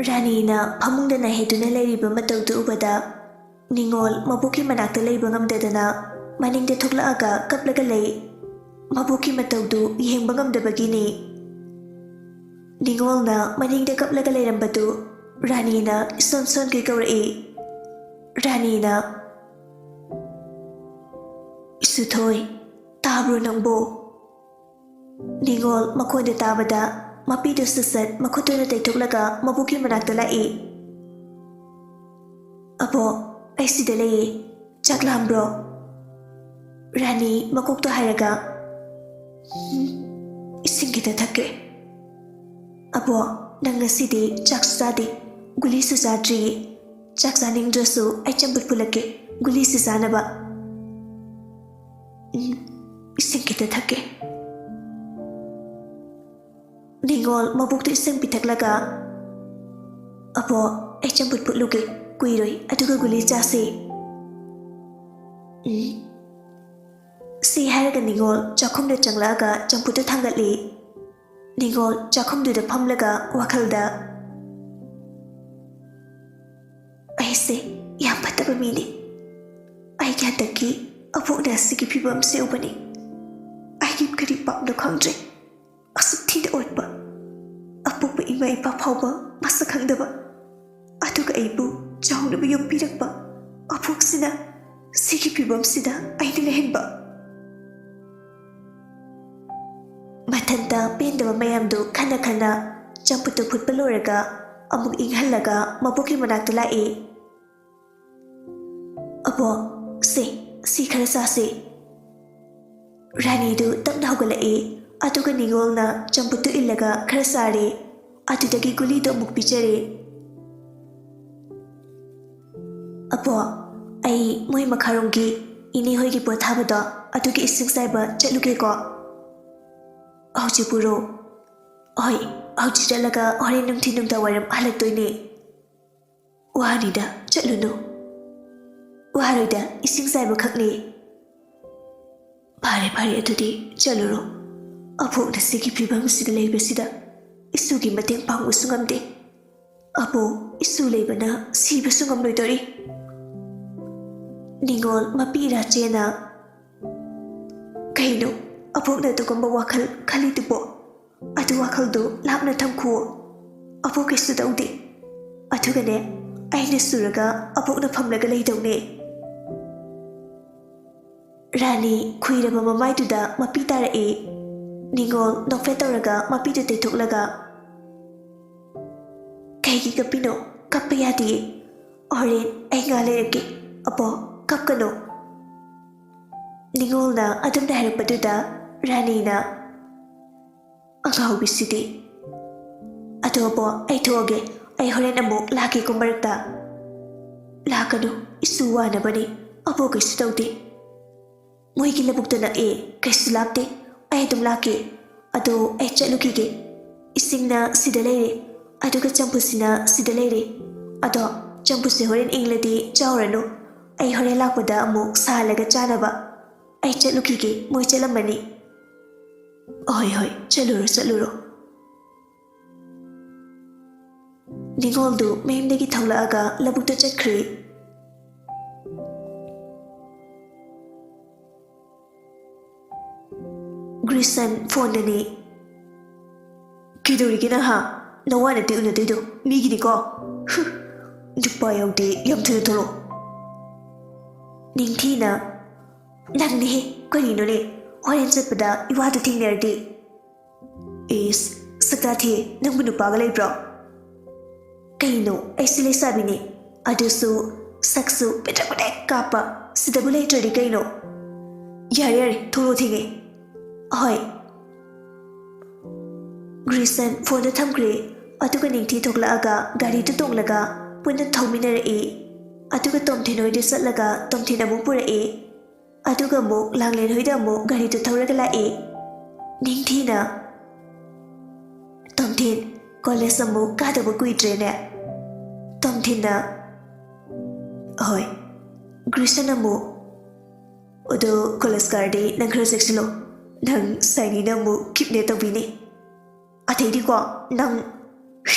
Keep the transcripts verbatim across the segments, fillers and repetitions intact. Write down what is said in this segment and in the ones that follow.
ꯔꯥꯅꯤꯅ ꯐꯃꯨꯡꯗ ꯅꯥꯍꯦꯗꯨꯅ ꯂꯩꯔꯤꯕ ꯃꯇꯧꯗꯨ ꯎꯕꯗ, ꯅꯤꯉꯣꯜ ꯃꯕꯣꯛꯀꯤ ꯃꯅꯥꯛꯇ ꯂꯩꯕ ꯉꯝꯗꯗꯅ ꯃꯅꯤꯡꯗ ꯊꯣꯛꯂꯛꯑꯒ ꯀꯞꯂꯒ ꯂꯩ꯫ ꯃꯕꯣꯛꯀꯤ ꯃꯇꯧꯗꯨ ꯌꯦꯡꯕ ꯉꯝꯗꯕꯒꯤꯅꯤ꯫ ꯅꯤꯉꯣꯜꯅ ꯃꯅꯤꯡꯗ ꯀꯞꯂꯒ ꯂꯩꯔꯝꯕꯗꯨ ꯔꯥꯅꯤꯅ ꯏꯁꯣꯟ ꯁꯣꯟꯒꯩ ꯀꯧꯔꯛꯏ꯫ ꯔꯥꯅꯤꯅ, "ꯏꯁꯨꯊꯣꯏ, ꯇꯥꯕ꯭ꯔꯣ ꯅꯪꯕꯣ?" ꯅꯤꯉꯣꯜ ꯃꯈꯣꯟꯗ ꯇꯥꯕꯗ ꯃꯄꯤꯗꯨ ꯁꯠ ꯁꯠ ꯃꯈꯨꯠꯇꯨꯅ ꯇꯩꯊꯣꯛꯂꯒ ꯃꯕꯣꯛꯀꯤ ꯃꯅꯥꯛꯇ ꯂꯥꯛꯏ꯫ "ꯑꯕꯣꯛ, ꯑꯩ ꯁꯤꯗ ꯂꯩꯌꯦ꯫ ꯆꯥꯛ ꯂꯥꯝꯕ꯭ꯔꯣ?" ꯔꯥꯅꯤ ꯃꯀꯣꯛꯇꯣ ꯍꯥꯏꯔꯒ, "ꯎꯝ, ꯏꯁꯤꯡ ꯈꯤꯇ ꯊꯛꯀꯦ꯫" "ꯑꯕꯣꯛ, ꯅꯪ ꯉꯁꯤꯗꯤ ꯆꯥꯛꯁꯨ ꯆꯥꯗꯦ, ꯒꯨꯂꯤꯁꯨ ꯆꯥꯗ꯭ꯔꯤꯌꯦ꯫ ꯆꯥꯛ ꯆꯥꯅꯤꯡꯗ꯭ꯔꯁꯨ ꯑꯩ ꯆꯝꯐꯨꯠ ꯐꯨꯠꯂꯛꯀꯦ, ꯒꯨꯂꯤꯁꯤ ꯆꯥꯅꯕ꯫" "ꯎꯝ, ꯏꯁꯤꯡ ꯈꯤꯇ ꯊꯛꯀꯦ꯫" ꯅꯤꯉꯣꯜ ꯃꯕꯣꯛꯇ ꯏꯁꯤꯡ ꯄꯤꯊꯛꯂꯒ, "ꯑꯕꯣꯛ, ꯑꯩ ꯆꯝꯐꯨꯠ ꯐꯨꯠꯂꯨꯒꯦ, ꯀꯨꯏꯔꯣꯏ, ꯑꯗꯨꯒ ꯒꯨꯂꯤ ꯆꯥꯁꯤ꯫" "ꯎꯝ꯫" ꯁꯤ ꯍꯥꯏꯔꯒ ꯅꯤꯉꯣꯜ ꯆꯥꯛꯈꯨꯝꯗ ꯆꯪꯂꯛꯑꯒ ꯆꯝꯐꯨꯠꯇꯨ ꯊꯥꯡꯒꯠꯂꯤ꯫ ꯅꯤꯉꯣꯜ ꯆꯥꯛꯈꯨꯝꯗꯨꯗ ꯐꯝꯂꯒ ꯋꯥꯈꯜꯗ, "ꯑꯩꯁꯦ ꯌꯥꯝ ꯐꯠꯇꯕ ꯃꯤꯅꯤ꯫ ꯑꯩꯒꯤ ꯍꯟꯗꯛꯀꯤ ꯑꯕꯣꯛꯅ ꯑꯁꯤꯒꯤ ꯐꯤꯕꯝꯁꯦ ꯎꯕꯅꯤ꯫ ꯑꯩꯒꯤ ꯀꯔꯤ ꯄꯥꯞꯅꯣ ꯈꯪꯗ꯭ꯔꯦ꯫ ꯑꯁꯨꯛ ꯊꯤꯅ ꯑꯣꯠꯄ, ꯑꯄꯣꯛꯄ ꯏꯃꯥ ꯏꯄꯥ ꯐꯥꯎꯕ ꯃꯁꯛ ꯈꯪꯗꯕ, ꯑꯗꯨꯒ ꯑꯩꯕꯨ ꯆꯥꯎꯅꯕ ꯌꯣꯛꯄꯤꯔꯛꯄ ꯑꯕꯣꯛꯁꯤꯅ ꯁꯤꯒꯤ ꯐꯤꯕꯝꯁꯤꯗ ꯑꯩꯅ ꯂꯩꯍꯟꯕ꯫" ꯃꯊꯟꯇ ꯄꯦꯟꯗꯕ ꯃꯌꯥꯝꯗꯨ ꯈꯟꯅ ꯈꯟꯅ ꯆꯝꯐꯨꯠꯇꯨ ꯐꯨꯠꯄ ꯂꯣꯏꯔꯒ ꯑꯃꯨꯛ ꯏꯪꯍꯜꯂꯒ ꯃꯕꯣꯛꯀꯤ ꯃꯅꯥꯛꯇ ꯂꯥꯛꯏ꯫ "ꯑꯕꯣꯛ, ꯁꯦ, ꯁꯤ ꯈꯔ ꯆꯥꯁꯦ꯫" ꯔꯥꯅꯤꯗꯨ ꯇꯞꯅ ꯍꯧꯒꯠꯂꯛꯏ, ꯑꯗꯨꯒ ꯅꯤꯉꯣꯜꯅ ꯆꯝꯐꯨꯠꯇꯨ ꯏꯜꯂꯒ ꯈꯔ ꯆꯥꯔꯦ꯫ ꯑꯗꯨꯗꯒꯤ ꯒꯨꯂꯤꯗꯨ ꯑꯃꯨꯛ ꯄꯤꯖꯔꯦ꯫ "ꯑꯕꯣꯛ, ꯑꯩ ꯃꯣꯏ ꯃꯈꯥꯔꯣꯝꯒꯤ ꯏꯅꯦ ꯍꯣꯏꯒꯤ ꯄꯣꯠ ꯊꯥꯕꯗꯣ ꯑꯗꯨꯒꯤ ꯏꯁꯤꯡ ꯆꯥꯏꯕ ꯆꯠꯂꯨꯒꯦꯀꯣ꯫" "ꯍꯧꯖꯤꯛ ꯄꯨꯔꯣ꯫" "ꯍꯣꯏ, ꯍꯧꯖꯤꯛ ꯆꯠꯂꯒ ꯍꯣꯔꯦꯟ ꯅꯨꯡꯊꯤꯜ ꯅꯨꯡꯗꯥꯡ ꯋꯥꯏꯔꯝ ꯍꯜꯂꯛꯇꯣꯏꯅꯦ꯫" "ꯋꯥꯅꯤꯗ, ꯆꯠꯂꯨꯅꯨ꯫" "ꯋꯥꯔꯣꯏꯗ, ꯏꯁꯤꯡ ꯆꯥꯏꯕ ꯈꯛꯅꯤ꯫" "ꯐꯔꯦ, ꯐꯔꯦ, ꯑꯗꯨꯗꯤ ꯆꯠꯂꯨꯔꯣ꯫ ꯑꯕꯣꯛꯅ ꯁꯤꯒꯤ ꯐꯤꯕꯝꯁꯤꯗ ꯂꯩꯕꯁꯤꯗ ꯏꯁꯨꯒꯤ ꯃꯇꯦꯡ ꯄꯥꯡꯕꯁꯨ ꯉꯝꯗꯦ꯫ ꯑꯕꯣꯛ, ꯏꯁꯨ ꯂꯩꯕꯅ ꯁꯤꯕꯁꯨ ꯉꯝꯂꯣꯏꯗꯣꯔꯤ꯫ ꯅꯤꯉꯣꯜ ꯃꯄꯤ ꯏꯔꯥ ꯆꯦꯅ, "ꯀꯩꯅꯣ, ꯑꯕꯣꯛꯅ ꯑꯗꯨꯒꯨꯝꯕ ꯋꯥꯈꯜ ꯈꯜꯂꯤꯗꯨꯕꯣ? ꯑꯗꯨ ꯋꯥꯈꯜꯗꯨ ꯂꯥꯞꯅ ꯊꯝꯈꯨꯑꯣ꯫ ꯑꯕꯣꯛ ꯀꯩꯁꯨ ꯇꯧꯗꯦ꯫ ꯑꯗꯨꯒꯅꯦ, ꯑꯩꯅ ꯁꯨꯔꯒ ꯑꯕꯣꯛꯅ ꯐꯝꯂꯒ ꯂꯩꯗꯧꯅꯦ"꯫ ꯔꯥꯅꯤ ꯈꯨꯏꯔꯕ ꯃꯃꯥꯏꯗꯨꯗ ꯃꯄꯤ ꯇꯥꯔꯛꯏ꯫ ꯅꯤꯉꯣꯜ ꯅꯣꯛꯐꯦꯠ ꯇꯧꯔꯒ ꯃꯄꯤꯗꯨ ꯇꯩꯊꯣꯛꯂꯒ, "ꯀꯩꯒꯤ ꯀꯞꯄꯤꯅꯣ? ꯀꯞꯄ ꯌꯥꯗꯤꯌꯦ꯫ ꯍꯣꯔꯦꯟ ꯑꯩ ꯉꯥ ꯂꯩꯔꯛꯀꯦ꯫ ꯑꯕꯣꯛ, ꯀꯞꯀꯅꯨ"꯫ ꯅꯤꯉꯣꯜꯅ ꯑꯗꯨꯝꯅ ꯍꯥꯏꯔꯛꯄꯗꯨꯗ ꯔꯥꯅꯤꯅ, "ꯑꯉꯥꯎꯕꯤꯁꯤꯗꯤ꯫ ꯑꯗꯣ ꯑꯕꯣꯛ, ꯑꯩ ꯊꯣꯛꯑꯒꯦ꯫ ꯑꯩ ꯍꯣꯔꯦꯟ ꯑꯃꯨꯛ ꯂꯥꯛꯀꯦꯀꯣ ꯃꯔꯛꯇ"꯫ "ꯂꯥꯛꯀꯅꯨ, ꯏꯁꯨ ꯋꯥꯅꯕꯅꯤ꯫ ꯑꯕꯣꯛ ꯀꯩꯁꯨ ꯇꯧꯗꯦ꯫ ꯃꯣꯏꯒꯤ ꯂꯧꯕꯨꯛꯇ ꯅꯛꯑꯦ, ꯀꯩꯁꯨ ꯂꯥꯞꯇꯦ꯫ ꯑꯩ ꯑꯗꯨꯝ ꯂꯥꯛꯀꯦ꯫ ꯑꯗꯣ ꯑꯩ ꯆꯠꯂꯨꯈꯤꯒꯦ꯫ ꯏꯁꯤꯡꯅ ꯁꯤꯗ ꯂꯩꯔꯦ, ꯑꯗꯨꯒ ꯆꯝꯐꯨꯠꯁꯤꯅ ꯁꯤꯗ ꯂꯩꯔꯦ꯫ ꯑꯗꯣ ꯆꯝꯐꯨꯠꯁꯦ ꯍꯣꯔꯦꯟ ꯏꯪꯂꯗꯤ ꯆꯥꯎꯔꯅꯨ꯫ ꯑꯩ ꯍꯣꯔꯦꯟ ꯂꯥꯛꯄꯗ ꯑꯃꯨꯛ ꯁꯥꯍꯜꯂꯒ ꯆꯥꯅꯕ꯫ ꯑꯩ ꯆꯠꯂꯨꯈꯤꯒꯦ, ꯃꯣꯏ ꯆꯠꯂꯝꯃꯅꯤ"꯫ "ꯍꯣꯏ, ꯍꯣꯏ, ꯆꯠꯂꯨꯔꯣ, ꯆꯠꯂꯨꯔꯣ"꯫ ꯅꯤꯉꯣꯜꯗꯨ ꯃꯌꯨꯝꯗꯒꯤ ꯊꯣꯛꯂꯛꯑꯒ ꯂꯧꯕꯨꯛꯇ ꯆꯠꯈ꯭ꯔꯦ꯫ ꯒ꯭ꯔꯤꯁꯟ ꯐꯣꯟꯗꯅꯤ꯫ "ꯀꯩꯗꯧꯔꯤꯒꯦ ꯅꯍꯥ? ꯅꯋꯥ ꯅꯠꯇꯦ ꯎꯅꯗꯣꯏꯗꯣ, ꯃꯤꯒꯤꯅꯤꯀꯣ꯫ ꯍꯨ, ꯅꯨꯄꯥ ꯌꯥꯎꯗꯦ, ꯌꯥꯝ ꯊꯨꯅ ꯊꯣꯛꯂꯛꯑꯣ"꯫ ꯅꯤꯡꯊꯤꯅ, "ꯅꯪꯅꯦꯍꯦ, ꯀꯔꯤꯅꯣꯅꯦ? ꯍꯣꯔꯦꯟ ꯆꯠꯄꯗ ꯏꯋꯥꯗ ꯊꯦꯡꯅꯔꯗꯤ"꯫ "ꯏꯁ, ꯁꯛꯇꯥꯊꯤ, ꯅꯪꯕꯨ ꯅꯨꯄꯥꯒ ꯂꯩꯕ꯭ꯔꯣ?" "ꯀꯩꯅꯣ, ꯑꯩꯁꯨ ꯂꯩꯁꯥꯕꯤꯅꯦ, ꯑꯗꯨꯁꯨ ꯁꯛꯁꯨ ꯄꯦꯗ꯭ꯔꯦꯛ ꯄꯦꯗ꯭ꯔꯦꯛ ꯀꯥꯞꯄ꯫ ꯁꯤꯗꯕꯨ ꯂꯩꯇ꯭ꯔꯗꯤ ꯀꯩꯅꯣ? ꯌꯥꯔꯦ, ꯌꯥꯔꯦ, ꯊꯣꯛꯂꯛꯑꯣ, ꯊꯦꯡꯉꯦ"꯫ "ꯍꯣꯏ"꯫ ꯒ꯭ꯔꯤꯁꯟ ꯐꯣꯟꯗꯣ ꯊꯝꯈ꯭ꯔꯦ, ꯑꯗꯨꯒ ꯅꯤꯡꯊꯤ ꯊꯣꯛꯂꯛꯑꯒ ꯒꯥꯔꯤꯗꯨ ꯇꯣꯡꯂꯒ ꯄꯨꯟꯅ ꯊꯧꯃꯤꯟꯅꯔꯛꯏ꯫ ꯑꯗꯨꯒ ꯇꯣꯝꯊꯤꯟ ꯍꯣꯏꯗ ꯆꯠꯂꯒ ꯇꯣꯝꯊꯤꯟ ꯑꯃꯨꯛ ꯄꯨꯔꯛꯏ꯫ ꯑꯗꯨꯒ ꯑꯃꯨꯛ ꯂꯥꯡꯂꯦꯟ ꯍꯣꯏꯗ ꯑꯃꯨꯛ ꯒꯥꯔꯤꯗꯨ ꯊꯧꯔꯒ ꯂꯥꯛꯏ꯫ ꯅꯤꯡꯊꯤꯅ, "ꯇꯣꯝꯊꯤꯟ, ꯀꯣꯂꯦꯖ ꯑꯃꯨꯛ ꯀꯥꯗꯕ ꯀꯨꯏꯗ꯭ꯔꯦꯅꯦ"꯫ ꯇꯣꯝꯊꯤꯟꯅ, "ꯍꯣꯏ"꯫ ꯒ꯭ꯔꯤꯁꯟ ꯑꯃꯨꯛ, "ꯑꯗꯣ ꯀꯣꯂꯦꯖ ꯀꯥꯔꯗꯤ ꯅꯪ ꯈꯔ ꯆꯦꯛꯁꯤꯜꯂꯣ꯫ ꯅꯪ ꯁꯥꯏꯅꯤꯅ ꯑꯃꯨꯛ ꯀꯤꯗꯅꯦꯞ ꯇꯧꯕꯤꯅꯤ꯫ ꯑꯗꯩꯗꯤꯀꯣ, ꯅꯪ"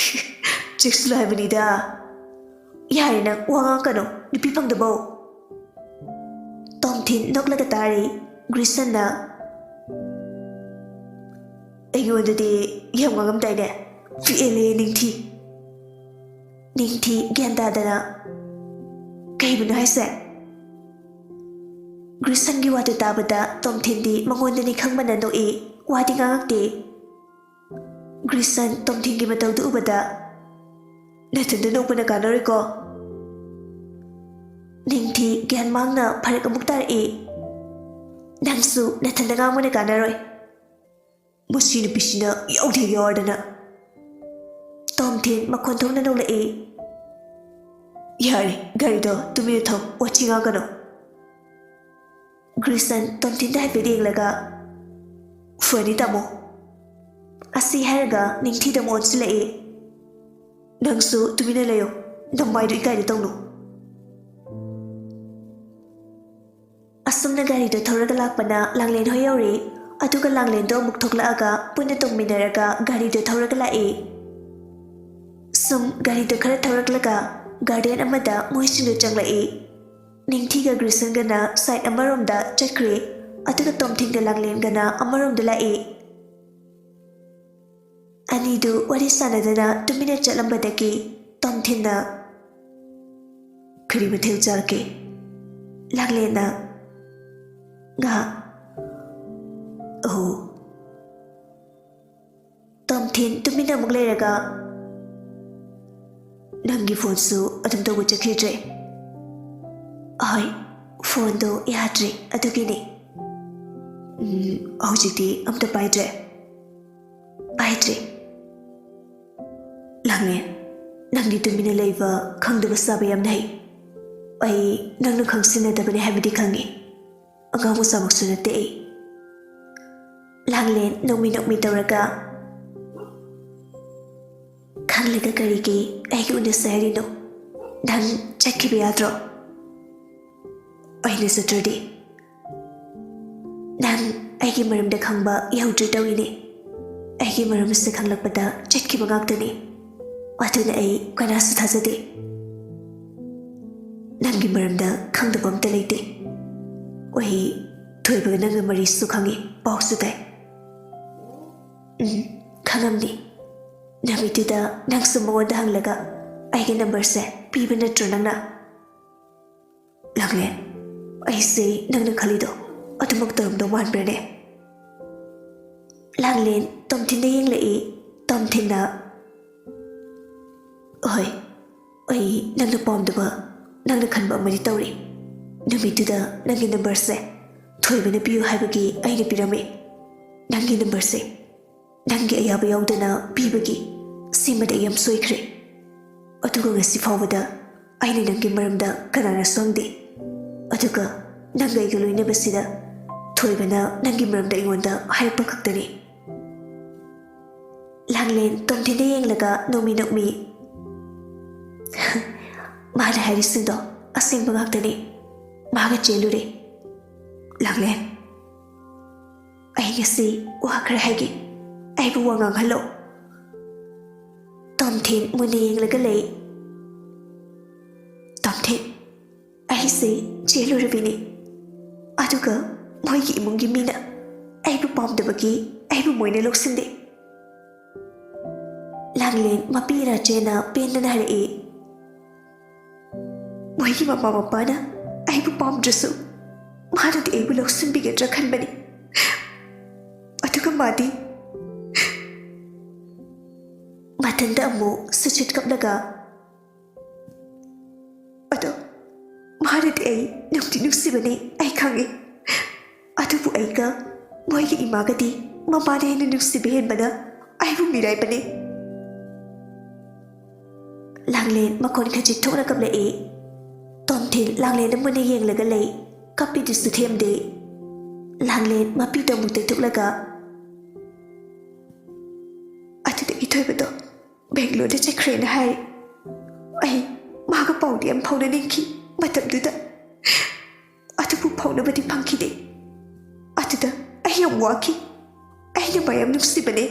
ꯆꯦꯛꯁꯤꯜꯂꯨ ꯍꯥꯏꯕꯅꯤꯗ꯫ ꯌꯥꯔꯦ, ꯅꯪ ꯋꯥ ꯉꯥꯡꯉꯛꯀꯅꯨ, ꯅꯨꯄꯤ ꯐꯪꯗꯕꯧ꯫ ꯇꯣꯝꯊꯤꯟ ꯅꯣꯛꯂꯒ ꯇꯥꯔꯤ꯫ ꯒ꯭ꯔꯤꯁꯟꯅ, "ꯑꯩꯉꯣꯟꯗꯗꯤ ꯌꯥꯝ ꯉꯥꯡꯉꯝꯗꯥꯏꯅꯦ, ꯄꯤꯛꯑꯦꯂꯦ ꯅꯤꯡꯊꯤ꯫" ꯅꯤꯡꯊꯤ ꯒ꯭ꯌꯥꯟ ꯇꯥꯗꯅ, "ꯀꯩꯕꯨꯅꯣ ꯍꯥꯏꯁꯦ?" ꯒ꯭ꯔꯤꯁꯟꯒꯤ ꯋꯥꯗꯨ ꯇꯥꯕꯗ ꯇꯣꯝꯊꯤꯟꯗꯤ ꯃꯉꯣꯟꯗꯅꯤ ꯈꯪꯕꯅ ꯅꯣꯛꯏ, ꯋꯥꯗꯤ ꯉꯥꯡꯉꯛꯇꯦ꯫ ꯒ꯭ꯔꯤꯁꯟ ꯇꯣꯝꯊꯤꯟꯒꯤ ꯃꯇꯧꯗꯨ ꯎꯕꯗ, "ꯅꯊꯟꯗ ꯅꯣꯛꯄꯅ ꯀꯥꯟꯅꯔꯣꯏꯀꯣ꯫" ꯅꯤꯡꯊꯤ ꯒ꯭ꯌꯥꯟ ꯃꯥꯡꯅ ꯐꯔꯛ ꯑꯃꯨꯛ ꯇꯥꯔꯛꯏ꯫ "ꯅꯪꯁꯨ ꯅꯊꯟꯗ ꯉꯥꯡꯕꯅ ꯀꯥꯟꯅꯔꯣꯏ꯫ ꯃꯁꯤ ꯅꯨꯄꯤꯁꯤꯅ ꯌꯥꯎꯗꯦ ꯌꯥꯎꯔꯗꯅ꯫" ꯇꯣꯝꯊꯤꯟ ꯃꯈꯣꯟ ꯊꯣꯛꯅ ꯅꯣꯛꯂꯛꯏ꯫ "ꯌꯥꯔꯦ, ꯒꯥꯔꯤꯗꯣ ꯇꯨꯃꯤꯟꯅ ꯊꯧ, ꯋꯥꯊꯤ ꯉꯥꯡꯒꯅꯨ꯫" ꯒ꯭ꯔꯤꯁꯟ ꯇꯣꯝꯊꯤꯟꯗ ꯍꯥꯏꯐꯦꯠ ꯌꯦꯡꯂꯒ, "ꯐꯅꯤ ꯇꯥꯃꯣ꯫" ꯑꯁꯤ ꯍꯥꯏꯔꯒ ꯅꯤꯡꯊꯤꯗ ꯑꯃꯨꯛ ꯑꯣꯟꯁꯤꯜꯂꯛꯏ꯫ "ꯅꯪꯁꯨ ꯇꯨꯃꯤꯟꯅ ꯂꯩꯌꯣ, ꯅꯃꯥꯏꯗꯨ ꯏꯀꯥꯏꯗ ꯇꯧꯅꯨ꯫" ꯑꯁꯨꯝꯅ ꯒꯥꯔꯤꯗꯣ ꯊꯧꯔꯒ ꯂꯥꯛꯄꯅ ꯂꯥꯡꯂꯦꯟ ꯍꯣꯏ ꯌꯧꯔꯦ꯫ ꯑꯗꯨꯒ ꯂꯥꯡꯂꯦꯟꯗꯣ ꯑꯃꯨꯛ ꯊꯣꯛꯂꯛꯑꯒ ꯄꯨꯟꯅ ꯇꯣꯡꯃꯤꯟꯅꯔꯒ ꯒꯥꯔꯤꯗꯣ ꯊꯧꯔꯒ ꯂꯥꯛꯏ꯫ ꯁꯨꯝ ꯒꯥꯔꯤꯗꯣ ꯈꯔ ꯊꯧꯔꯛꯂꯒ ꯒꯥꯔꯗꯦꯟ ꯑꯃꯗ ꯃꯣꯏꯁꯤꯡꯗꯣ ꯆꯪꯂꯛꯏ꯫ ꯅꯤꯡꯊꯤꯒ ꯒ꯭ꯔꯤꯁꯟꯒꯅ ꯁꯥꯏꯠ ꯑꯃꯔꯣꯝꯗ ꯆꯠꯈ꯭ꯔꯦ, ꯑꯗꯨꯒ ꯇꯣꯝꯊꯤꯟꯒ ꯂꯥꯡꯂꯦꯟꯒꯅ ꯑꯃꯔꯣꯝꯗ ꯂꯥꯛꯏ꯫ ꯑꯅꯤꯗꯨ ꯋꯥꯔꯤ ꯁꯥꯟꯅꯗꯅ ꯇꯨꯃꯤꯟꯅ ꯆꯠꯂꯝꯕꯗꯒꯤ ꯇꯣꯝꯊꯤꯟꯅ, "ꯀꯔꯤ ꯃꯊꯦꯜ ꯆꯥꯔꯛꯀꯦ?" ꯂꯥꯡꯂꯦꯟꯅ, "ꯉꯥ꯫" "ꯑꯣ꯫" ꯇꯣꯝꯊꯤꯟ ꯇꯨꯃꯤꯟꯅ ꯑꯃꯨꯛ ꯂꯩꯔꯒ, "ꯅꯪꯒꯤ ꯐꯣꯟꯁꯨ ꯑꯗꯨꯝ ꯇꯧꯕ ꯆꯠꯈꯤꯗ꯭ꯔꯦ?" "ꯍꯣꯏ, ꯐꯣꯟꯗꯣ ꯌꯥꯗ꯭ꯔꯦ, ꯑꯗꯨꯒꯤꯅꯦ꯫" "ꯎꯝ, ꯍꯧꯖꯤꯛꯇꯤ ꯑꯝꯇ ꯄꯥꯏꯗ꯭ꯔꯦ?" "ꯄꯥꯏꯗ꯭ꯔꯦ꯫" "ꯂꯥꯡꯂꯦꯟ, ꯅꯪꯗꯤ ꯇꯨꯃꯤꯟꯅ ꯂꯩꯕ, ꯈꯪꯗꯕ ꯁꯥꯕ ꯌꯥꯝꯅ ꯍꯩ꯫ ꯑꯩ ꯅꯪꯅ ꯈꯪꯁꯤꯟꯅꯗꯕꯅꯤ ꯍꯥꯏꯕꯗꯤ ꯈꯪꯉꯤ꯫ ꯑꯉꯥꯡ ꯃꯆꯥꯃꯛꯁꯨ ꯅꯠꯇꯦ ꯑꯩ꯫" ꯂꯥꯡꯂꯦꯟ ꯅꯣꯛꯃꯤ ꯅꯣꯛꯃꯤ ꯇꯧꯔꯒ, "ꯈꯪꯂꯒ ꯀꯔꯤꯒꯤ ꯑꯩꯒ ꯎꯅꯁꯦ ꯍꯥꯏꯔꯤꯅꯣ? ꯅꯪ ꯆꯠꯈꯤꯕ ꯌꯥꯗ꯭ꯔꯣ?" "ꯑꯩꯅ ꯆꯠꯇ꯭ꯔꯗꯤ?" "ꯅꯪ ꯑꯩꯒꯤ ꯃꯔꯝꯗ ꯈꯪꯕ ꯌꯧꯗ꯭ꯔꯤ ꯇꯧꯔꯤꯅꯦ꯫ ꯑꯩꯒꯤ ꯃꯔꯝꯁꯦ ꯈꯪꯂꯛꯄꯗ ꯆꯠꯈꯤꯕ ꯉꯥꯛꯇꯅꯤ꯫ ꯑꯗꯨꯅ ꯑꯩ ꯀꯅꯥꯁꯨ ꯊꯥꯖꯗꯦ꯫ ꯅꯪꯒꯤ ꯃꯔꯝꯗ ꯈꯪꯗꯕ ꯑꯝꯇ ꯂꯩꯇꯦ꯫ ꯑꯩ ꯊꯣꯏꯕꯒ ꯅꯪꯒ ꯃꯔꯤꯁꯨ ꯈꯪꯉꯤ, ꯄꯥꯎꯁꯨ ꯇꯥꯏ꯫ ꯎꯝ, ꯈꯪꯉꯝꯅꯤ꯫ ꯅꯨꯃꯤꯠꯇꯨꯗ ꯅꯪꯁꯨ ꯃꯉꯣꯟꯗ ꯍꯪꯂꯒ ꯑꯩꯒꯤ ꯅꯝꯕꯔꯁꯦ ꯄꯤꯕ ꯅꯠꯇ꯭ꯔꯣ ꯅꯪꯅ? ꯂꯥꯡꯂꯦꯟ, ꯑꯩꯁꯦ ꯅꯪꯅ ꯈꯜꯂꯤꯗꯣ ꯑꯗꯨꯃꯛ ꯇꯧꯔꯝꯗꯧ ꯃꯥꯟꯕ꯭ꯔꯅꯦ? ꯂꯥꯡꯂꯦꯟ ꯇꯣꯝꯊꯤꯟꯗ ꯌꯦꯡꯂꯛꯏ꯫ ꯇꯣꯝꯊꯤꯟꯅ, "ꯍꯣꯏ, ꯑꯩ ꯅꯪꯅ ꯄꯥꯝꯗꯕ, ꯅꯪꯅ ꯈꯟꯕ ꯑꯃꯗꯤ ꯇꯧꯔꯤ꯫ ꯅꯨꯃꯤꯠꯇꯨꯗ ꯅꯪꯒꯤ ꯅꯝꯕꯔꯁꯦ ꯊꯣꯏꯕꯅ ꯄꯤꯌꯨ ꯍꯥꯏꯕꯒꯤ ꯑꯩꯅ ꯄꯤꯔꯝꯃꯤ꯫ ꯅꯪꯒꯤ ꯅꯝꯕꯔꯁꯦ ꯅꯪꯒꯤ ꯑꯌꯥꯕ ꯌꯥꯎꯗꯅ ꯄꯤꯕꯒꯤ ꯁꯤꯃꯗꯤ ꯑꯩ ꯌꯥꯝ ꯁꯣꯏꯈ꯭ꯔꯦ꯫ ꯑꯗꯨꯒ ꯉꯁꯤ ꯐꯥꯎꯕꯗ ꯑꯩꯅ ꯅꯪꯒꯤ ꯃꯔꯝꯗ ꯀꯅꯥꯅꯁꯨ ꯍꯪꯗꯦ꯫ ꯑꯗꯨꯒ ꯅꯪꯒ ꯑꯩꯒ ꯂꯣꯏꯅꯕꯁꯤꯗ ꯊꯣꯏꯕꯅ ꯅꯪꯒꯤ ꯃꯔꯝꯗ ꯑꯩꯉꯣꯟꯗ ꯍꯥꯏꯔꯛꯄ ꯈꯛꯇꯅꯤ꯫" ꯂꯥꯡꯂꯦꯟ ꯇꯣꯝꯊꯤꯟꯗ ꯌꯦꯡꯂꯒ ꯅꯣꯛꯃꯤ ꯅꯣꯛꯃꯤ, "ꯃꯥꯅ ꯍꯥꯏꯔꯤꯁꯤꯡꯗꯣ ꯑꯁꯦꯡꯕ ꯉꯥꯛꯇꯅꯤ꯫ ꯃꯥꯒ ꯆꯦꯜꯂꯨꯔꯦ꯫" "ꯂꯥꯡꯂꯦꯟ, ꯑꯩ ꯉꯁꯤ ꯋꯥ ꯈꯔ ꯍꯥꯏꯒꯦ꯫ ꯑꯩꯕꯨ ꯋꯥ ꯉꯥꯡꯍꯜꯂꯣ꯫" ꯇꯣꯝꯊꯤꯟ ꯃꯨꯟꯅ ꯌꯦꯡꯂꯒ ꯂꯩ꯫ "ꯇꯣꯝꯊꯤꯟ, ꯑꯩꯁꯦ ꯆꯦꯜꯂꯨꯔꯕꯤꯅꯤ꯫ ꯑꯗꯨꯒ ꯃꯣꯏꯒꯤ ꯏꯃꯨꯡꯒꯤ ꯃꯤꯅ ꯑꯩꯕꯨ ꯄꯥꯝꯗꯕꯒꯤ ꯑꯩꯕꯨ ꯃꯣꯏꯅ ꯂꯧꯁꯤꯟꯗꯦ꯫" ꯂꯥꯡꯂꯦꯟ ꯃꯄꯤ ꯏꯔꯥ ꯆꯦꯅ ꯄꯦꯟꯗꯅ ꯍꯥꯏꯔꯛꯏ꯫ "ꯃꯣꯏꯒꯤ ꯃꯃꯥ ꯃꯄꯥꯅ ꯑꯩꯕꯨ ꯄꯥꯝꯗ꯭ꯔꯁꯨ ꯃꯥꯅꯗꯤ ꯑꯩꯕꯨ ꯂꯧꯁꯤꯟꯕꯤꯒꯗ꯭ꯔꯥ ꯈꯟꯕꯅꯤ꯫ ꯑꯗꯨꯒ ꯃꯥꯗꯤ꯫" ꯃꯊꯟꯇ ꯑꯃꯨꯛ ꯁꯨꯆꯤꯠ ꯀꯞꯂꯒ, "ꯑꯗꯣ ꯃꯥꯅꯗꯤ ꯑꯩ ꯅꯨꯡꯗꯤ ꯅꯨꯡꯁꯤꯕꯅꯤ, ꯑꯩ ꯈꯪꯉꯤ꯫ ꯑꯗꯨꯕꯨ ꯑꯩꯒ ꯃꯣꯏꯒꯤ ꯏꯃꯥꯒꯗꯤ ꯃꯃꯥꯅ ꯍꯦꯟꯅ ꯅꯨꯡꯁꯤꯕ ꯍꯦꯟꯕꯅ ꯑꯩꯕꯨ ꯃꯤꯔꯥꯏꯕꯅꯤ꯫" ꯂꯥꯡꯂꯦꯟ ꯃꯈꯣꯟ ꯈꯖꯤꯛ ꯊꯣꯛꯅ ꯀꯞꯂꯛꯏ꯫ ꯇꯣꯝꯊꯤꯟ ꯂꯥꯡꯂꯦꯟꯗ ꯃꯨꯟꯅ ꯌꯦꯡꯂꯒ ꯂꯩ꯫ ꯀꯞꯄꯤꯗꯨꯁꯨ ꯊꯦꯝꯗꯦ꯫ ꯂꯥꯡꯂꯦꯟ ꯃꯄꯤꯗꯣ ꯑꯃꯨꯛ ꯇꯩꯊꯣꯛꯂꯒ, "ꯑꯗꯨꯗꯒꯤ ꯊꯣꯏꯕꯗꯣ ꯕꯦꯡꯒ꯭ꯂꯣꯔꯗ ꯆꯠꯈ꯭ꯔꯦꯅ ꯍꯥꯏ꯫ ꯑꯩ ꯃꯥꯒ ꯄꯥꯎꯗꯤ ꯌꯥꯝ ꯐꯥꯎꯅꯅꯤꯡꯈꯤ ꯃꯇꯝꯗꯨꯗ꯫ ꯑꯗꯨꯕꯨ ꯐꯥꯎꯅꯕꯗꯤ ꯐꯪꯈꯤꯗꯦ꯫ ꯑꯗꯨꯗ ꯑꯩ ꯌꯥꯝ ꯋꯥꯈꯤ꯫ ꯑꯩꯅ ꯃꯥ ꯌꯥꯝ ꯅꯨꯡꯁꯤꯕꯅꯦ꯫"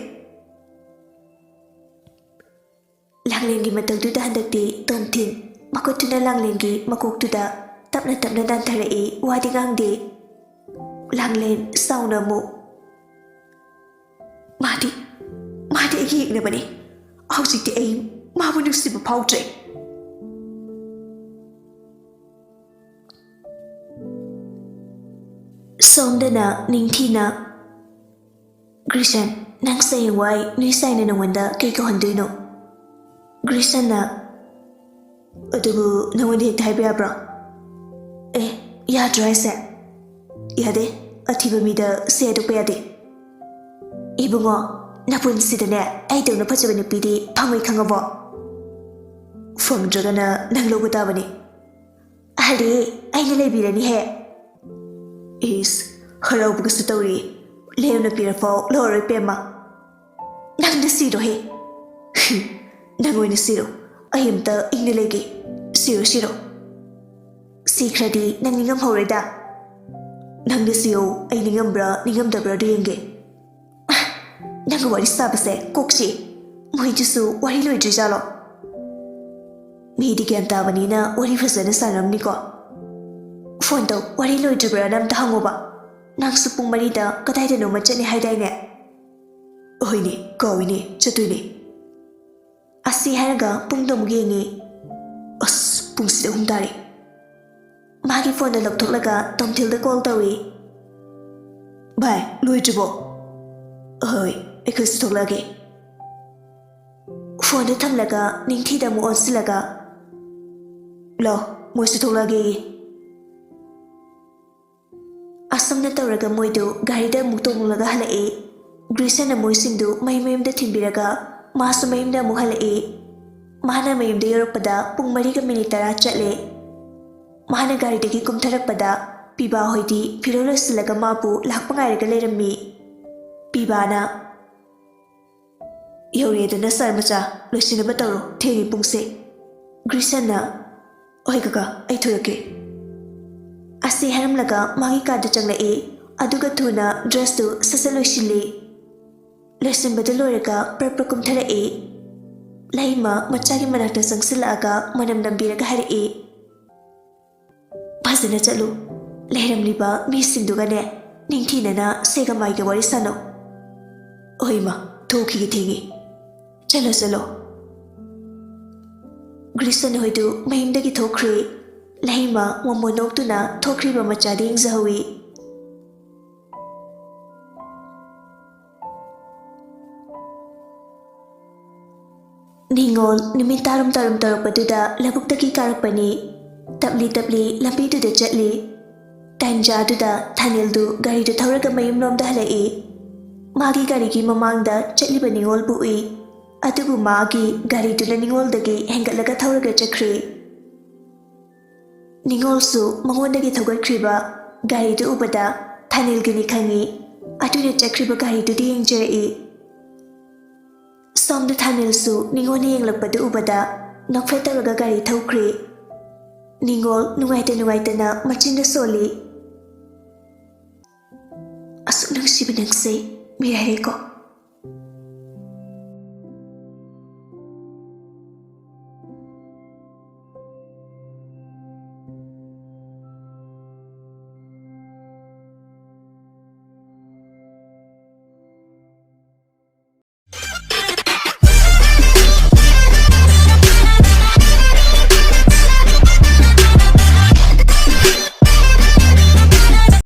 ꯂꯥꯡꯂꯦꯟ ꯂꯥꯡꯂꯦꯟꯒꯤ ꯃꯇꯧꯗꯨꯗ ꯍꯟꯗꯛꯇꯤ ꯇꯣꯝꯊꯤꯟ ꯃꯈꯨꯠꯇꯨꯅ ꯂꯥꯡꯂꯦꯟꯒꯤ ꯃꯀꯣꯛꯇꯨꯗ ꯇꯞꯅ ꯇꯞꯅ ꯅꯥꯟꯊꯔꯛꯏ, ꯋꯥꯗꯤ ꯉꯥꯡꯗꯦ꯫ ꯂꯥꯡꯂꯦꯟ ꯁꯥꯎꯅ ꯑꯃꯨꯛ, "ꯃꯥꯗꯤ, ꯃꯥꯗꯤ ꯑꯩꯒꯤ ꯌꯦꯛꯅꯕꯅꯤ꯫ ꯍꯧꯖꯤꯛꯇꯤ ꯑꯩ ꯃꯥꯕꯨ ꯅꯨꯡꯁꯤꯕ ꯐꯥꯎꯗ꯭ꯔꯦ꯫" ꯁꯣꯝꯗꯅ ꯅꯤꯡꯊꯤꯅ, "ꯒ꯭ꯔꯤꯁꯟ, ꯅꯪꯁꯦ ꯍꯌꯦꯡꯋꯥꯏ ꯅꯣꯏ ꯁꯥꯏꯅ ꯅꯉꯣꯟꯗ ꯀꯩ ꯀꯧꯍꯟꯗꯣꯏꯅꯣ?" ꯒ꯭ꯔꯤꯁꯟꯅ, "ꯑꯗꯨꯕꯨ ꯅꯉꯣꯟꯗ ꯍꯦꯛꯇ ꯍꯥꯏꯕ ꯌꯥꯕ꯭ꯔꯣ?" "ꯑꯦ, ꯌꯥꯗ꯭ꯔꯣ ꯍꯥꯏꯁꯦ?" "ꯌꯥꯗꯦ, ꯑꯊꯤꯕ ꯃꯤꯗ ꯁꯤ ꯍꯥꯏꯗꯣꯛꯄ ꯌꯥꯗꯦ꯫ ꯏꯕꯨꯡꯉꯣ, ꯅꯄꯨꯟꯁꯤꯗꯅꯦ ꯑꯩꯗꯧꯅ ꯐꯖꯕ ꯅꯨꯄꯤꯗꯤ ꯐꯪꯉꯣꯏ, ꯈꯪꯉꯕꯣ? ꯐꯪꯗ꯭ꯔꯒꯅ ꯅꯪ ꯂꯧꯕ ꯇꯥꯕꯅꯤ꯫" "ꯑꯍꯜꯗꯤ ꯑꯩꯅ ꯂꯩꯕꯤꯔꯅꯤꯍꯦ꯫" "ꯏꯁ, ꯍꯔꯥꯎꯕꯒꯁꯨ ꯇꯧꯔꯤ꯫ ꯂꯦꯝꯅ ꯄꯤꯔꯐꯥꯎ ꯂꯧꯔꯔꯣꯏ ꯄꯦꯝꯃ꯫ ꯅꯪꯅ ꯁꯤꯔꯣꯍꯦ꯫" "ꯅꯪ ꯑꯣꯏꯅ ꯁꯤꯔꯣ꯫ ꯑꯩ ꯑꯝꯇ ꯏꯪꯅ ꯂꯩꯒꯦ꯫ ꯁꯤꯔꯣ, ꯁꯤꯔꯣ꯫ ꯁꯤꯈ꯭ꯔꯗꯤ ꯅꯪ ꯅꯤꯡꯉꯝꯍꯧꯔꯣꯏꯗ꯫" "ꯅꯪꯅ ꯁꯤꯌꯣ, ꯑꯩ ꯅꯤꯡꯉꯝꯕ꯭ꯔꯥ ꯅꯤꯡꯉꯝꯗꯕ꯭ꯔꯥꯗꯣ ꯌꯦꯡꯒꯦ꯫" "ꯅꯪꯒ ꯋꯥꯔꯤ ꯁꯥꯕꯁꯦ ꯀꯣꯛ ꯆꯤꯛꯏ꯫ ꯃꯣꯏꯗꯨꯁꯨ ꯋꯥꯔꯤ ꯂꯣꯏꯗ꯭ꯔꯤꯖꯥꯠꯂꯣ?" "ꯃꯤꯗꯤ ꯒ꯭ꯌꯥꯟ ꯇꯥꯕꯅꯤꯅ ꯋꯥꯔꯤ ꯐꯖꯅ ꯁꯥꯔꯝꯅꯤꯀꯣ꯫" "ꯐꯣꯟ ꯇꯧ, ꯋꯥꯔꯤ ꯂꯣꯏꯗ꯭ꯔꯤꯕ꯭ꯔꯥꯅ ꯑꯝꯇ ꯍꯪꯉꯣꯕ꯫ ꯅꯪꯁꯨ ꯄꯨꯡ ꯃꯔꯤꯗ ꯀꯗꯥꯏꯗꯅꯣꯃ ꯆꯠꯅꯤ ꯍꯥꯏꯗꯥꯏꯅꯦ?" "ꯍꯣꯏꯅꯦ, ꯀꯥꯎꯏꯅꯦ, ꯆꯠꯇꯣꯏꯅꯦ꯫" ꯑꯁꯤ ꯍꯥꯏꯔꯒ ꯄꯨꯡꯗꯣ ꯑꯃꯨꯛ ꯌꯦꯡꯉꯤ꯫ "ꯑꯁ, ꯄꯨꯡꯁꯤꯗꯤ ꯑꯍꯨꯝ ꯇꯥꯔꯦ꯫" ꯃꯥꯒꯤ ꯐꯣꯟꯗꯣ ꯂꯧꯊꯣꯛꯂꯒ ꯇꯣꯝꯊꯤꯜꯗ ꯀꯣꯜ ꯇꯧꯏ꯫ "ꯚꯥꯏ, ꯂꯣꯏꯗ꯭ꯔꯤꯕꯣ?" "ꯍꯣꯏ, ꯑꯩꯈꯣꯏꯁꯨ ꯊꯣꯛꯂꯛꯑꯒꯦ꯫" ꯐꯣꯟꯗꯣ ꯊꯝꯂꯒ ꯅꯤꯡꯊꯤꯗ ꯑꯃꯨꯛ ꯑꯣꯟꯁꯤꯜꯂꯒ, "ꯂꯥꯎ, ꯃꯣꯏꯁꯨ ꯊꯣꯛꯂꯛꯑꯒꯦꯌꯦ꯫" ꯑꯁꯨꯝꯅ ꯇꯧꯔꯒ ꯃꯣꯏꯗꯨ ꯒꯥꯔꯤꯗ ꯑꯃꯨꯛ ꯇꯣꯡꯂꯒ ꯍꯜꯂꯛꯏ꯫ ꯒ꯭ꯔꯤꯁꯟꯅ ꯃꯣꯏꯁꯤꯡꯗꯨ ꯃꯌꯨꯝ ꯃꯌꯨꯝꯗ ꯊꯤꯟꯕꯤꯔꯒ ꯃꯥꯁꯨ ꯃꯌꯨꯝꯗ ꯑꯃꯨꯛ ꯍꯜꯂꯛꯏ꯫ ꯃꯥꯅ ꯃꯌꯨꯝꯗ ꯌꯧꯔꯛꯄꯗ ꯄꯨꯡ ꯃꯔꯤꯒ ꯃꯤꯅꯤꯠ ꯇꯔꯥ ꯆꯠꯂꯦ꯫ ꯃꯥꯅ ꯒꯥꯔꯤꯗꯒꯤ ꯀꯨꯝꯊꯔꯛꯄꯗ ꯄꯤꯕꯥ ꯍꯣꯏꯗꯤ ꯐꯤꯔꯣꯜ ꯂꯣꯏꯁꯤꯜꯂꯒ ꯃꯥꯕꯨ ꯂꯥꯛꯄ ꯉꯥꯏꯔꯒ ꯂꯩꯔꯝꯃꯤ꯫ ꯄꯤꯕꯥꯅ, "ꯌꯧꯔꯛꯑꯦꯗꯅ ꯁꯥꯔ ꯃꯆꯥ, ꯂꯣꯏꯁꯤꯟꯅꯕ ꯇꯧꯔꯣ, ꯊꯦꯡꯉꯦ ꯄꯨꯡꯁꯦ꯫" ꯒ꯭ꯔꯤꯁꯟꯅ, "ꯍꯣꯏ ꯀꯀꯥ, ꯑꯩ ꯊꯣꯔꯛꯀꯦ꯫" ꯑꯁꯤ ꯍꯥꯏꯔꯝꯂꯒ ꯃꯥꯒꯤ ꯀꯥꯗ ꯆꯪꯂꯛꯏ, ꯑꯗꯨꯒ ꯊꯨꯅ ꯗ꯭ꯔꯦꯁꯇꯨ ꯁꯠ ꯁꯠ ꯂꯣꯏꯁꯤꯜꯂꯤ꯫ ꯂꯣꯏꯁꯤꯟꯕꯗꯨ ꯂꯣꯏꯔꯒ ꯄ꯭ꯔꯞ ꯄ꯭ꯔꯞ ꯀꯨꯝꯊꯔꯛꯏ꯫ ꯂꯩꯃ ꯃꯆꯥꯒꯤ ꯃꯅꯥꯛꯇ ꯆꯪꯁꯤꯜꯂꯛꯑꯒ ꯃꯅꯝ ꯅꯝꯕꯤꯔꯒ ꯍꯥꯏꯔꯛꯏ, "ꯐꯖꯅ ꯆꯠꯂꯨ꯫ ꯂꯩꯔꯝꯂꯤꯕ ꯃꯤꯁꯤꯡꯗꯨꯒꯅꯦ ꯅꯤꯡꯊꯤꯅꯅ ꯁꯦꯒ ꯃꯥꯏꯒ ꯋꯥꯔꯤ ꯁꯥꯅꯧ꯫" "ꯍꯣꯏ ꯏꯃꯥ, ꯊꯣꯛꯈꯤꯒꯦ, ꯊꯦꯡꯉꯦ꯫ ꯆꯠꯂꯣ, ꯆꯠꯂꯣ꯫" ꯒ꯭ꯔꯤꯁꯟ ꯍꯣꯏꯗꯨ ꯃꯌꯨꯝꯗꯒꯤ ꯊꯣꯛꯈ꯭ꯔꯦ꯫ ꯂꯩꯃ ꯃꯣꯃꯣꯟ ꯅꯣꯛꯇꯨꯅ ꯊꯣꯛꯈ꯭ꯔꯤꯕ ꯃꯆꯥꯗ ꯌꯦꯡꯖꯍꯧꯏ꯫ ꯅꯤꯉꯣꯜ ꯅꯨꯃꯤꯠ ꯇꯥꯔꯨꯝ ꯇꯥꯔꯨꯝ ꯇꯧꯔꯛꯄꯗꯨꯗ ꯂꯧꯕꯨꯛꯇꯒꯤ ꯀꯥꯔꯛꯄꯅꯤ꯫ ꯇꯞꯂꯤ ꯇꯞꯂꯤ ꯂꯝꯕꯤꯗꯨꯗ ꯆꯠꯂꯤ꯫ ꯇꯟꯖꯥꯗꯨꯗ ꯊꯥꯅꯤꯜꯗꯨ ꯒꯥꯔꯤꯗꯨ ꯊꯧꯔꯒ ꯃꯌꯨꯝꯂꯣꯝꯗ ꯍꯜꯂꯛꯏ꯫ ꯃꯥꯒꯤ ꯒꯥꯔꯤꯒꯤ ꯃꯃꯥꯡꯗ ꯆꯠꯂꯤꯕ ꯅꯤꯉꯣꯜꯕꯨ ꯎꯏ꯫ ꯑꯗꯨꯕꯨ ꯃꯥꯒꯤ ꯒꯥꯔꯤꯗꯨꯅ ꯅꯤꯉꯣꯜꯗꯒꯤ ꯍꯦꯟꯒꯠꯂꯒ ꯊꯧꯔꯒ ꯆꯠꯈ꯭ꯔꯦ꯫ ꯅꯤꯉꯣꯜꯁꯨ ꯃꯉꯣꯟꯗꯒꯤ ꯊꯧꯒꯠꯈ꯭ꯔꯤꯕ ꯒꯥꯔꯤꯗꯨ ꯎꯕꯗ ꯊꯥꯅꯤꯜꯒꯤꯅꯤ ꯈꯪꯏ꯫ ꯑꯗꯨꯅ ꯆꯠꯈ꯭ꯔꯤꯕ ꯒꯥꯔꯤꯗꯨꯗꯤ ꯌꯦꯡꯖꯔꯛꯏ꯫ ꯁꯣꯝꯗ ꯊꯥꯅꯤꯜꯁꯨ ꯅꯤꯉꯣꯜꯅ ꯌꯦꯡꯂꯛꯄꯗꯨ ꯎꯕꯗ ꯅꯣꯛꯐꯦꯠ ꯇꯧꯔꯒ ꯒꯥꯔꯤ ꯊꯧꯈ꯭ꯔꯦ꯫ ꯅꯤꯉꯣꯜ ꯅꯨꯡꯉꯥꯏꯇ ꯅꯨꯡꯉꯥꯏꯇꯅ ꯃꯆꯤꯟꯗ ꯁꯣꯜꯂꯤ꯫ "ꯑꯁꯨꯛ ꯅꯨꯡꯁꯤꯕ ꯅꯪꯁꯦ ꯃꯤꯔꯥꯏꯔꯦꯀꯣ꯫